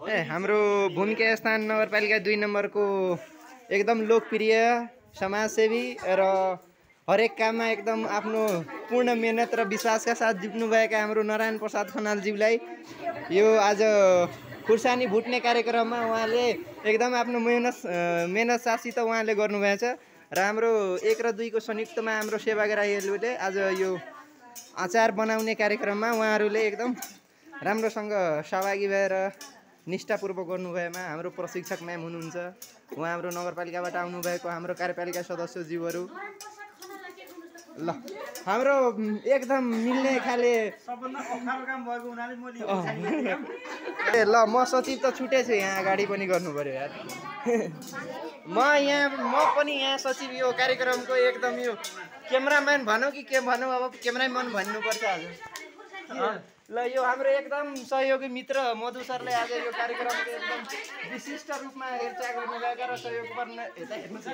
हाम्रो भूमिका स्थान नगरपालिका 2 नम्बरको एकदम लोकप्रिय समाजसेवी र हरेक काममा एकदम आफ्नो पूर्ण मेहनत र विश्वासका साथ जुट्नुभएका हाम्रो नारायण प्रसाद खनालज्यूलाई यो आज खुर्सानी भुट्ने कार्यक्रममा उहाँले एकदम आफ्नो मेहनत साथसित उहाँले गर्नुभएछ र हाम्रो 1 र 2 को संयुक्तमा हाम्रो सेवाग्राहीहरूले आज यो अचार बनाउने कार्यक्रममा उहाँहरूले एकदम राम्रोसँग सहभागी भएर निष्ठापूर्वक गर्नुभएमा हाम्रो प्रशिक्षक म्याम हुनुहुन्छ, उहाँ हाम्रो नगरपालिकाबाट आउनुभएको हाम्रो कार्यपालिका सदस्यज्यूहरू ल हाम्रो एकदम मिल्ने खाले सबभन्दा अप्ठ्यारो काम भएको हुनाले ल म सचिव त छुटेछु, यहाँ अगाडि पनि गर्नु पर्यो यार। म पनि यहाँ सचिव यो कार्यक्रमको एकदम यो क्यामेराम्यान भनौँ कि के भनौँ, अब क्यामेराम्यान भन्नुपर्छ आज। ल यो हाम्रो एकदम सहयोगी मित्र मधु सरले आज यो कार्यक्रमको एकदम विशिष्ट रूपमा हेरचाह गर्नुभएका र सहयोग गर्न यता हेर्नुहोस्